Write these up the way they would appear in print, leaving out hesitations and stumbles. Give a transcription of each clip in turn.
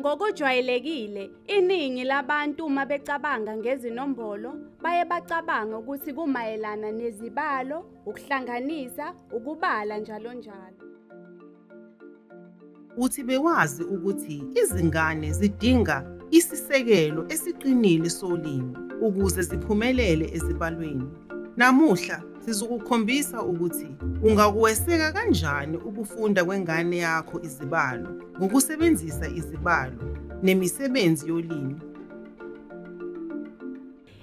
Ngokujwayelekile, iningi labantu uma becabanga ngezinombolo baye bacabange ukuthi kumayelana nezibalo, ukuhlanganisa, ukubala njalonjalo. Uthi bewazi ukuthi izingane zidinga isisekelo esiqinile solimi ukuze ziphumelele ezibalweni. Namuhla sizokukhombisa ukuthi ungakuweseka kanjani ukufunda kwengane yakho izibalo ngokusebenzisa izibalo nemisebenzi yolimi.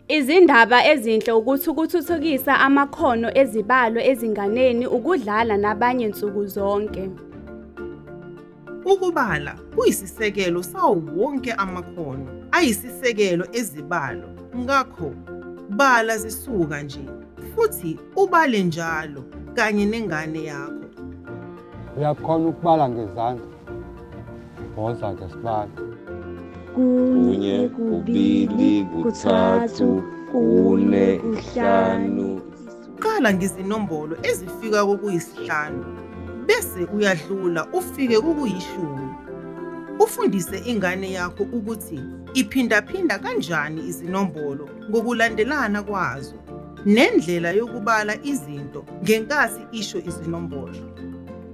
Izindaba ezinhle ukuthi ukuthuthukisa amakhono ezibalo ezinganeni ukudlala nabanye nsuku zonke. Ukubala kuyisisekelo sawo wonke amakhono ayisisekelo ezibalo, ngakho bala zisuka nje futhi ubale njalo kanye nengane yakho. Uyakhona ukubala ngezandla. Woza-ke sibale. Kunye, kubili, kuthathu, kune, kuhlanu. Qala ngezinombolo ezifika kokuyisihlanu bese uyadlula ufike kokuyishumi. Ufundise ingane yakho ukuthi iphindaphinda kanjani izinombolo ngokulandelana kwazo nendlela yokubala izinto ngenkathi isho izinombolo.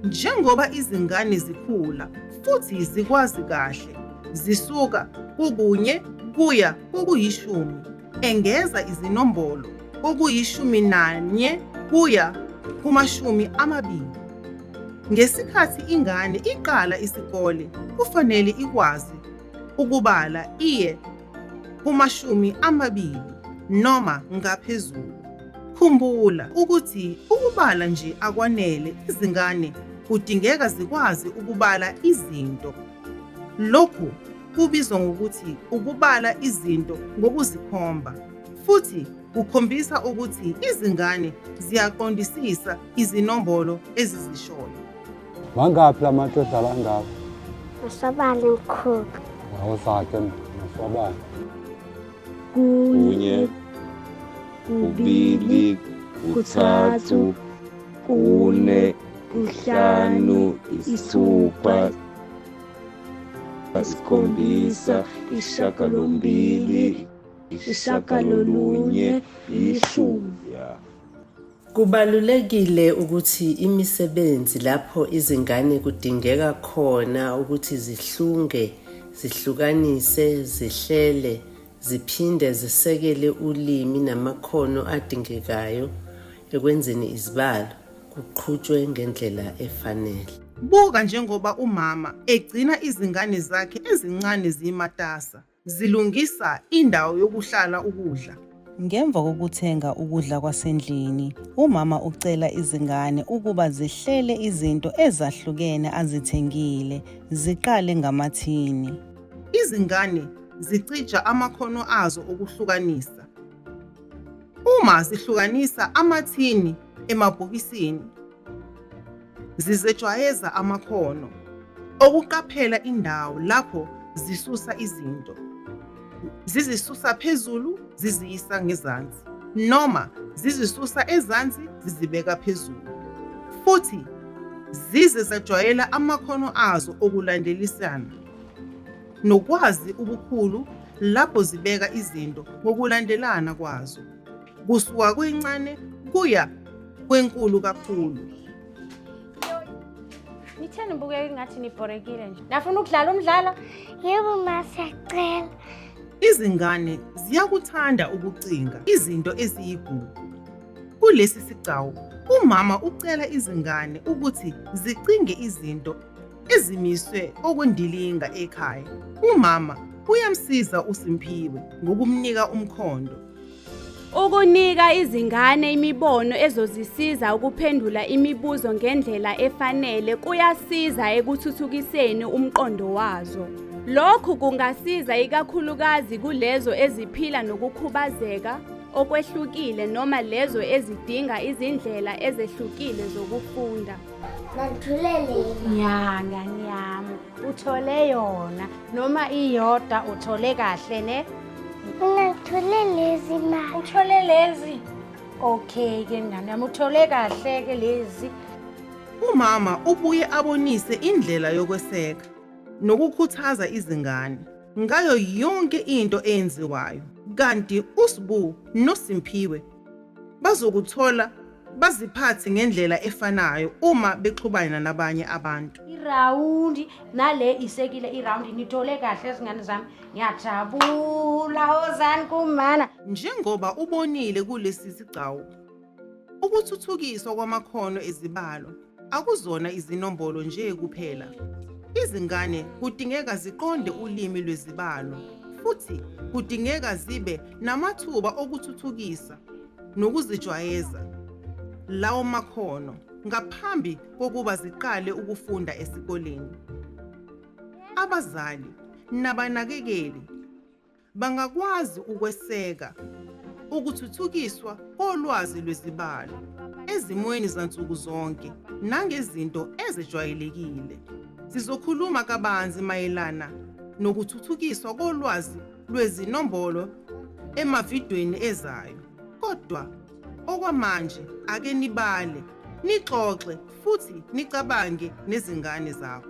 Njengoba izingane zikhula futhi zikwazi kahle, zisuka kukunye kuya kokuyishumi, engeza izinombolo kokuyishumi nanye kuya kuma-20. Ngesikhathi ingane iqala isikole, kufanele ikwazi ukubala iye kuma-20 noma ngaphezulu. Khumbula ukuthi ukubala nje akwanele, izingane kudingeka zikwazi ukubala izinto. Lokhu kubizwa ngokuthi ukubala izinto ngokuzikhomba futhi kukhombisa ukuthi izingane ziyaqondisisa izinombolo ezizishoyo. Mangaphi la matshe odlala ngawo? Maswabane mkhulu. Awuzake maswabane. Kunye, kubili, kuthathu, kune, kuhlanu, isithupha, isikhombisa, isishagalombili, isishagalolunye, ishumi. Yeah. Kubalulekile ukuthi imisebenzi lapho izingane kudingeka khona ukuthi zihlunge, zihlukanise, zihlele, ziphinde zisekele ulimi namakhono adingekayo ekwenzeni izibalo kuqhutshwe ngendlela efanele. Buka njengoba umama egcina izingane zakhe ezincane zimatasa. Zilungisa indawo yokuhlala ukudla. Ngemva kokuthenga ukudla kwasendlini, umama ucela izingane ukuba zihlele izinto ezahlukene azithengile, ziqale ngamathini. Izingane zicija amakhono azo okuhlukanisa. Uma zihlukanisa amathini emabhokisini, Zizejwayeza amakhono okuqaphela indawo lapho zisusa izinto, zizisusa phezulu ziziyisa ngezansi noma zizisusa ezansi zizibeka phezulu. Futhi zize zajwayela amakhono azo okulandelisana nokwazi ubukhulu lapho zibeka izinto ngokulandelana kwazo. kusuka kwencane kuya kwenkulu kakhulu. Nitheni nibukeka ingathi nibhorekile nje. Nafuna ukudlala umdlalo? Yebo ma siyacela. Izingane ziyakuthanda ukucinga izinto eziyigugu. Kulesi sigcawu, umama ucela izingane ukuthi zicinge izinto ezimiswe okwendilinga ekhaya. Umama uyamsiza uSimphiwe ngokumnika umkhondo. Ukunika izingane imibono ezozisiza ukuphendula imibuzo ngendlela efanele kuyasiza ekuthuthukiseni umqondo wazo. Lokhu kungasiza ikakhulukazi kulezo eziphila nokukhubazeka okwehlukile noma lezo ezidinga izindlela ezehlukile zokufunda. Ngithole Ya ngane yami uthole yona noma iyodwa uthole kahle ne? Mina ngithole lezi ma. Uthole lezi? Okay ke ngane yami uthole kahle ke lezi. Umama ubuye abonise indlela yokweseka. nokukhuthaza izingane ngayo yonke into eyenziwayo, kanti uSbu noSimphiwe bazokuthola baziphathe ngendlela efanayo uma bexhumana nabanye abantu. Irawundi nale isekile irawundi nithole kahle zingane zami ngiyajabula ozani kumana. Njengoba ubonile kulesi sigcawu, ukuthuthukiswa kwamakhono ezibalo akuzona izinombolo nje kuphela. Izingane kudingeka ziqonde ulimi lwezibalo futhi kudingeka zibe namathuba okuthuthukisa nokuzijwayeza lawo makhono ngaphambi kokuba ziqale ukufunda esikoleni. Abazali nabanakekeli bangakwazi ukweseka ukuthuthukiswa kolwazi lwezibalo ezimweni zansuku zonke nangezinto ezejwayelekile. Sizokhuluma kabanzi mayelana nokuthuthukiswa kolwazi lwezinombolo emavidweni ezayo. Kodwa okwamanje ake nibale, nixoxe futhi nicabange nezingane zakho.